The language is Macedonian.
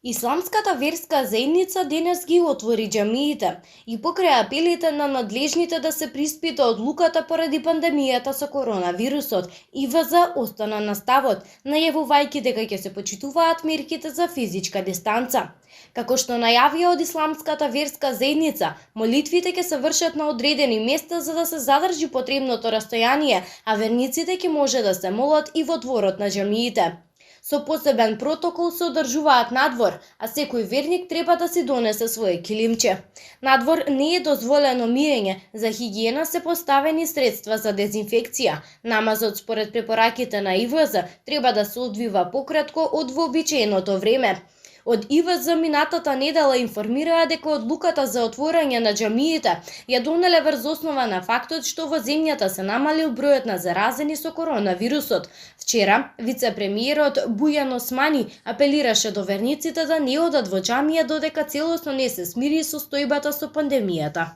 Исламската верска заедница денес ги отвори џамиите и покрај апелите на надлежните да се приспита одлуката поради пандемијата со коронавирусот, ИВЗ остана на ставот, најавувајќи дека ќе се почитуваат мерките за физичка дистанца. Како што најавија од Исламската верска заедница, молитвите ќе се вршат на одредени места за да се задржи потребното растојание, а верниците ќе може да се молат и во дворот на џамиите. Со посебен протокол се одржуваат надвор, а секој верник треба да си донесе свое килимче. Надвор не е дозволено мирење, за хигиена се поставени средства за дезинфекција. Намазот според препораките на ИВЗ треба да се одвива пократко од вообичаеното време. Од ИВЗ минатата недела информираа дека одлуката за отворање на џамиите ја донеле врз основа на фактот што во земјата се намалил бројот на заразени со коронавирусот. Вчера, вице-премиерот Бујан Османи апелираше до верниците да не одат во џамија додека целосно не се смири состојбата со пандемијата.